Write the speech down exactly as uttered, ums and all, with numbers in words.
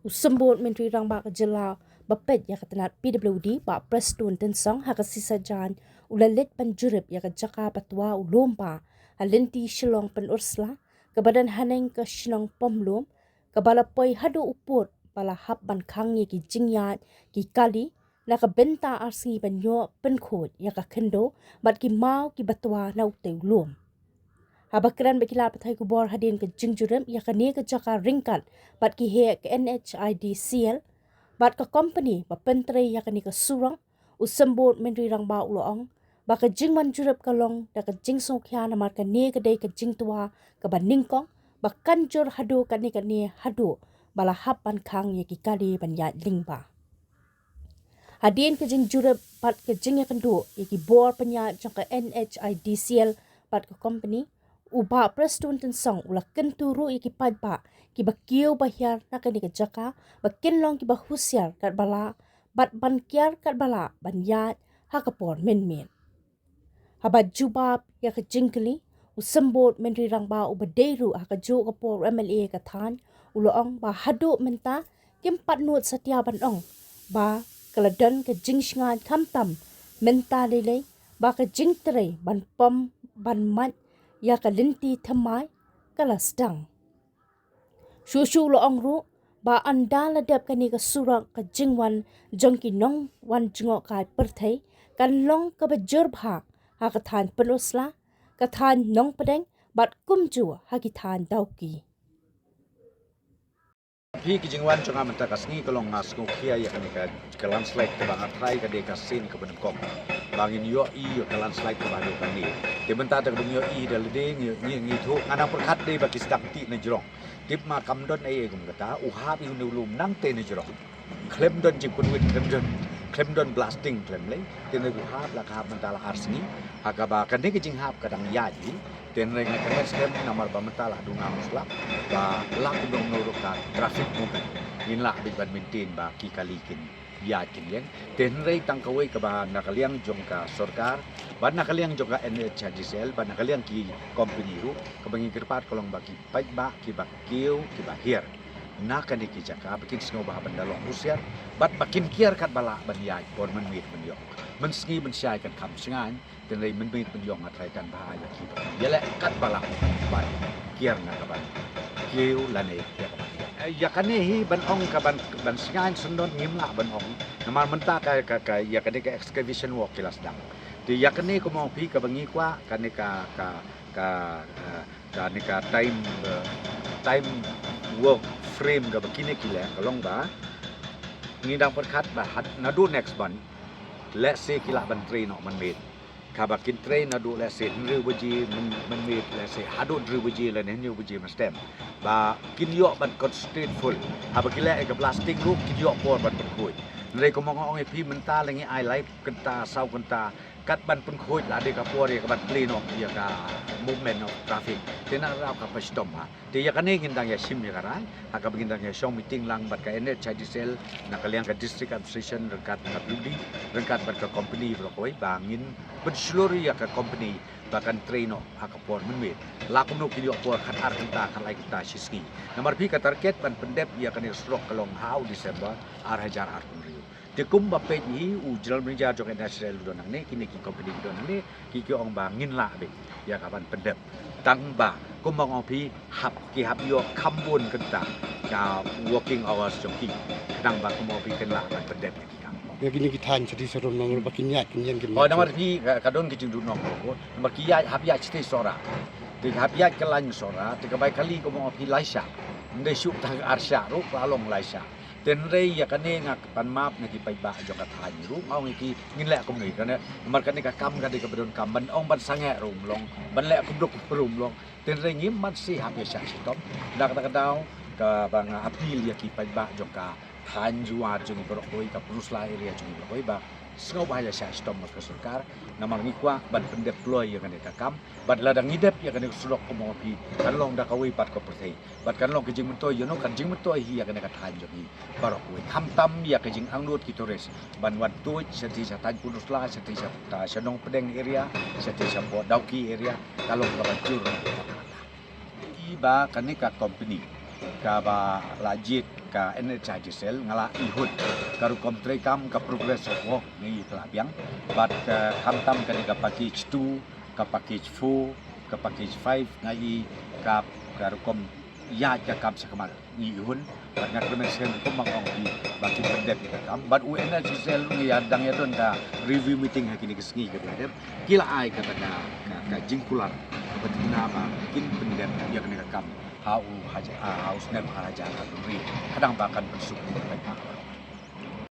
U Symbud Myntri Rangbah ka jylla ba peit ïa ka tnat P W D, Bah Prestone Tynsong, ha ka sngi Saitjaiñ u la leit ban jurip ïa ka jaka ba twa u lum bha ha lynti Shillong Pynursla, kaba don haneng ka shnong Pamlum, kaba la poi haduh u pud ba la hap ban khang ïa ki jingïaid ki kali na ka bynta ar sngi ban ïoh pynkhuid ïa ka khyndew bad ki maw kiba twa na utei u lum. Haba kren bad ki lad pathai khubor hadien ka jingjurip ïa kane ka jaka ryngkat bad ki heh ka N H I D C L bad ka kompani ba pyntrei ïa kane ka surok, u Symbud Myntri Rangbah u la ong ba ka jingwan jurip ka long da ka jingsngewkhia namar kane ka dei ka jingtwa kaba nyngkong ba kan jur haduh katne katne haduh ba la hap ban khang ïa ki kali ban ïaid lyngba. Hadien ka jingjurip bad ka jingïakynduh ïa ki bor pynïaid jong ka N H I D C L bad ka kompani, u Bah Prestone Tynsong u la kyntu ruh ïa ki paidbah kiba kiew ba hiar na kane ka jaka ba kin long kiba husiar katba lah bad ban kiar katba lah ban ïaid ha ka por mynmiet. Haba jubab ïa ka jingkylli, u Symbud Myntri Rangbah uba dei ruh ha kajuh ka por u M L A ka thaiñ u la ong ba haduh mynta kim pat nud satia ban ong ba ka la don ka jingshngaiñ khamtam mynta lei lei ba ka jingtrei ban pom ban mait ïa ka lynti thymmai ka la sdang. Shuh shuh u la ong ruh ba ynda la dep kane ka surok, ka jingwan jong ki nongwan jngohkai pyrthei kan long kaba jur bha ha ka thaiñ Pynursla, ka thaiñ Nongpdeng bad kumjuh ha ki thaiñ Dawki. Phi, ki jingwan jong nga mynta ka sngi ka long nga sngewkhia ïa kane ka, ka landslide kaba nga tharai ka dei ka sien kaba nyngkong ba ngin ïohi ïa ka landslide kaba haduh kane. Te mynta te kaba ngi ïohi da lade ngi, ngi, ngi thuh, nga nang pyrkhat dei ba ki sdang tih na jrong. Tip ma kam don ei ei kum kata, u hap ïa une u lum nangtei na jrong. Khlem don jingpynwit, khlem don, khlem don blasting, khlem lei. Te ne u hap la ka hap mynta la ar sngi. Ha kaba kane ka jinghap ka dang ïaid hi. Te ne nga kynmaw skhem namar ba mynta la duna muslak ba la kumno kumno ruh ka traffic movement ngin lah beit ban maintain ba ki kali kin ïaid kin ïeng. Te hynrei tang kawei kaba na ka liang jong ka sorkar, ba na ka liang jong ka N H I D C L, ba na ka liang ki company ruh, kaba ngi kyrpad ka long ba ki paidbah kiba kiew kiba hiar na kane ki jaka ba kin sngewbha ban da long husiar bad ba kin kiar katba lah ban ïaid por mynmiet mynïong. Mynsngi mynshai kan kham shngaiñ, te hynrei mynmiet mynïong nga tharai kan bha ïa ki ba kin ïaleh katba lah ban kiar na ka ban kiew lane ïa ka ban ïa. Eh, ïa kane hi ban ong ka ban, ban shngaiñ syndon ngim lah ban ong. Namar mynta ka, ka, ka, ïa kane ka excavation work ki la sdang. Te ïa kane kumba ong phi kaba ngi kwah kane ka, ka, ka, eh, kane ka time, eh, time work frame kaba kine ki leh ka long ba ngi dang pyrkhat ba had, naduh next month, let's say ki lah ban trei noh mynmiet. Kaba kin trei naduh let's say hynriew baje myn, mynmiet, let's say haduh hynriew baje lane hynñiew baje mynstep. Ba kin ïoh ban concentrate full. Haba ki leh ïa ka blasting ruh kin ïoh por ban pynkhuid. Hynrei kumba nga ong ïa phi mynta la ngi ai lai kynta, saw kynta, kat ban pynkhuid la dei ka por ïa ka ban plie noh ïa ka movement of traffic. Te na rau ka pynshai shitom ha. Te ïa kane ngin dang ïa shim ïa ka rai, ha kaba ngin dang ïa shong meeting lang bad ka N H I D C L, na ka liang ka District Administration, ryngkat ka P W D, ryngkat bad ka company baroh kawei, ba ngin pynshlur ïa ka company ba kan trei noh ha ka por mynmiet. La kumno kin ïoh por khat ar kynta, khat lai kynta shi sngi. Namar phi ka target ban pyndep ïa kane ka surok ka long ha u December ar hajar arphew hynriew. Te kumba peit hi u General Manager jong ka N H I D C L u don hangne, kine ki company ki don hangne, ki, ki ong ba ngin lah beit ïa ka ban pyndep. Tang ba kumba nga ong phi hap, ki hap ïoh kham bun kynta ka working hours jong ki. Khnang ba kumba ong phi kin lah ban pyndep ïa ki kam. Ïa kine ki thaiñ shatei sharum nong ruh ba kin ïaid kin ïeng kin. Oh, ïaid namar shuh. Ki ka, ka don ki jingduhnong ruh. Namar ki ïaid, hap ïaid shatei Sohra. Te hap ïaid ka lain Sohra, te ka bai kali kumba ong phi lai shah. Ym dei shuh tang ar shah ruh, ka la long lai shah. Te hynrei ïa kane nga pan map na ki paidbah jong ka thaiñ ruh, nga ong ïa ki ngin leh kumne kane, namar kane ka kam ka dei kaba donkam, ban ong ban sangeh ruh ym long, ban leh kumduk ruh ym long. Te hynrei ngim pat sngewhap ïa shah shitom. Da kata ka daw kaba nga appeal ïa ki paidbah jong ka thaiñ Jowai jong ngi baroh kawei, ka Pynursla area jong ngi baroh kawei, ba sngewbha ïa shah shitom bad ka sorkar, namar ngi kwah ban pyndep kloi ïa kane ka kam. Bad lada ngi dep ïa kane ka surok kumba ong phi, kan long da kawei pat ka pyrthei. Bad kan long ka jingmyntoi, ïa no, kan jingmyntoi hi ïa kane ka thaiñ jong ngi baroh kawei. Khamtam ïa ka jingangnud ki tourist ban wan tuid shatei sha thaiñ Pynursla, shatei sha, sha Nongpdeng area, shatei sha Dawki area, ka long kaba jur. Ïa ba kane ka company Kaba la jied ka NHIDCL nga la ihut ka rukom treikam, ka progress of work ngi ka la biang. Bad ka khamtam kane ka package two, ka package four, ka package five nga i ka ka rukom ïaid ka kam sha khmat ngi ihun. Bad nga kyrmen shen kum ma ong ki ba ki pyndep ïa ka kam. Bad u NHIDCL ngi ïa dang ïa don ka review meeting ha kine ki sngi kiba la dep. Ki la ai kata ka ka, ka jingkular kaba tikna ba kin pyndep ïa kane ka kam ha u haja-, ha u snem ar hajar arphew. Ka dang ba kan pynsuk ïa ka kam.